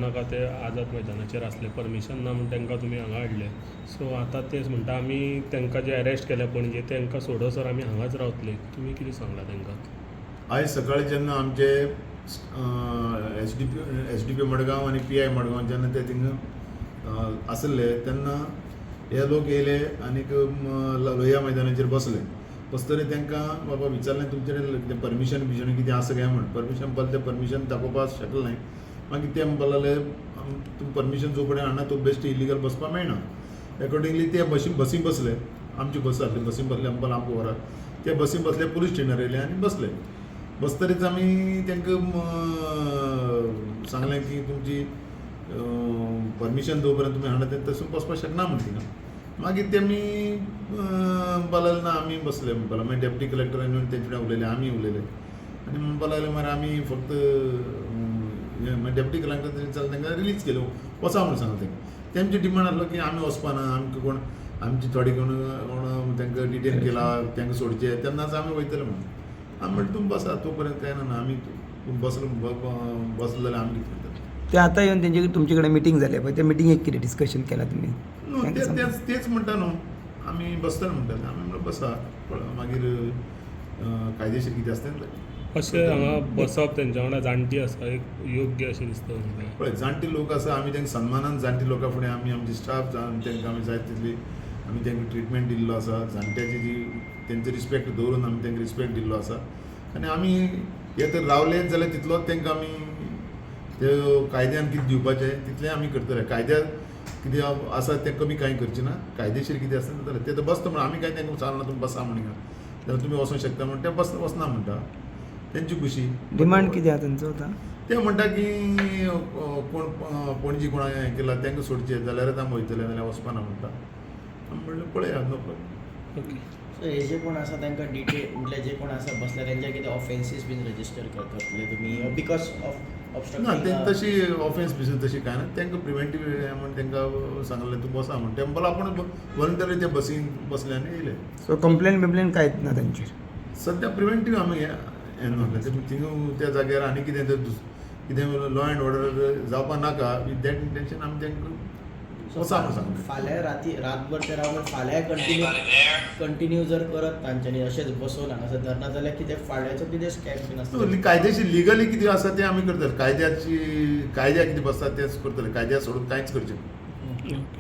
नाका ते आझाद मैदानाचेर आसले. परमिशन ना म्हूण तांकां तुमी हांगा हाडले. सो आतां तेच म्हणटा, आमी तांकां जे अरेस्ट केल्या पणजे तांकां सोडसर आमी हांगाच रावतले. तुमी कितें सांगलां तांकां? आयज सकाळी जेन्ना आमचे एसडीपी मडगांव आनी पीआय मडगांव जेन्ना ते थिंगा आसले तेन्ना हे लोक येयले आनीक लोहिया मैदानाचेर बसले. बसतरी तांकां बाबा विचारलें, तुमचे कडेन परमिशन बिशन कितें आसा काय म्हण. परमिशन पळय, तें परमिशन दाखोवपाक शकले नाय. मागीर ते म्हणपाक लागले, तुमी परमिशन जो कडेन हाडना तो बेश्ट इलिगल बसपाक मेळना. एकॉर्डिंगली ते बसी बसले. आमची बस आसली, बसीन बसले. म्हणपाक आमकां व्हरात. ते बसीन बसले, पुलीस स्टेशनार येयले आनी बसले. बसतरीच आमी तांकां सांगलें की तुमची परमिशन जोपर्यंत तुमी हाडना तें तशें बसपाक शकना म्हण थिंगा. मागीर तेमी म्हणपाक लागले, ना, आमी बसले म्हणपाक लागले. मागीर डेप्टी कलेक्टरान येवन तेंचे कडेन उलयले, आमी उलयले आनी म्हणपाक लागले, मागीर आमी फक्त हें. मागीर डेप्टी कलेक्टर तेंणी चाल तांकां रिलीज केलो, वचा म्हूण सांगलें तांकां. तेमची डिमांड आसलो की आमी वचपाना, आमकां कोण आमची थोडी कोण कोण तांकां डिटेन केला तांकां सोडचे तेन्नाच आमी वयतले म्हणून. आमी म्हणलें, तुमी बसा, तो पर्यंत काय ना. आमी तुमी बसलो बसले जाल्यार आमी कितें करतले? ते आतां येवन तेंचे तुमचे कडेन मिटींग जाली पळय, त्या मिटिंगेक कितें डिस्कशन केलां तुमी? न्हू. तांकां ते सांग. तेच तेच म्हणटा न्हू, आमी बसतले म्हणटाले. आमी म्हणलें, बसा, पळय मागीर कायदेशीर कितें आसता तें. अशें हांगा बसप तेंच्या वांगडा जाणटी आसा, एक योग्य अशें दिसता तुमकां? पळय, जाणटे लोक आसा, आमी तांकां सन्मानान, जाणटे लोकां फुडें आमी आमचे स्टाफ तांकां आमी जाय तितली आमी तांकां ट्रिटमेंट दिल्लो आसा. जाणट्याची जी तेंचो रिस्पेक्ट दवरून आमी तांकां रिस्पेक्ट दिल्लो आसा. आनी आमी हे तर रावलेच जाल्यार तितलोच तांकां आमी ते कायद्यान कितें दिवपाचें तितलें आमी करतले. कायद्यान कितें आसा तें कमी कांय करचें ना. कायदेशीर कितें आसा तें जालें. ते तर बसता म्हणून आमी कांय तांकां सांगना तुमी बसा म्हणून, जाल्यार तुमी वचोंक शकता म्हण ते बस वचना म्हणटा, तेंची खुशी. डिमांड कितें आहा तेंचो आतां? ते म्हणटा की कोण पणजी कोणा हें केला तांकां सोडचें जाल्यारच आमी वयतले, नाल्यार वचपाना म्हणटा. आमी म्हणलें, पळया, नो प्रॉब्लम. ओके. सो हे जे कोण आसा तांकां डिटेन, म्हटल्यार जे कोण आसा बसले तेंच्या कितें ऑफेन्सीस बीन रजिस्टर करतले तुमी because of ना, ते ऑबस्ट्रक्टींग? तशी ऑफेन्स बिसन तशी कांय ना. तांकां प्रिवेंटीव म्हण तांकां सांगलें, तूं बसा म्हण. टेम्पल आपूण वॉलंटरी ते बसीन बसले आनी येयले. सो कंप्लेन बिम्प्लेन कांयच ना तेंचेर? सद्या प्रिवेंटीव आमी हें मारलें. ते थिंगा त्या जाग्यार आनी कितें तर कितें लॉ एंड ऑर्डर जावपा नाका, विथ that intention आमी तांकां वचा म्हूण सांगलें. फाल्यां राती रातभर ते रावन फाल्यां कंटिन्यू कंटिन्यू जर करत तांच्यांनी अशेंच बसोवन हांगासर धरना जाल्यार कितें फाल्यांचो कितें स्टेप बीन आसता? न्हू, कायदेशीर लिगली कितें आसा तें आमी करतले. कायद्याची कायद्या कितें बसता तेंच करतले. कायद्या सोडून कांयच करचें ना. ओके.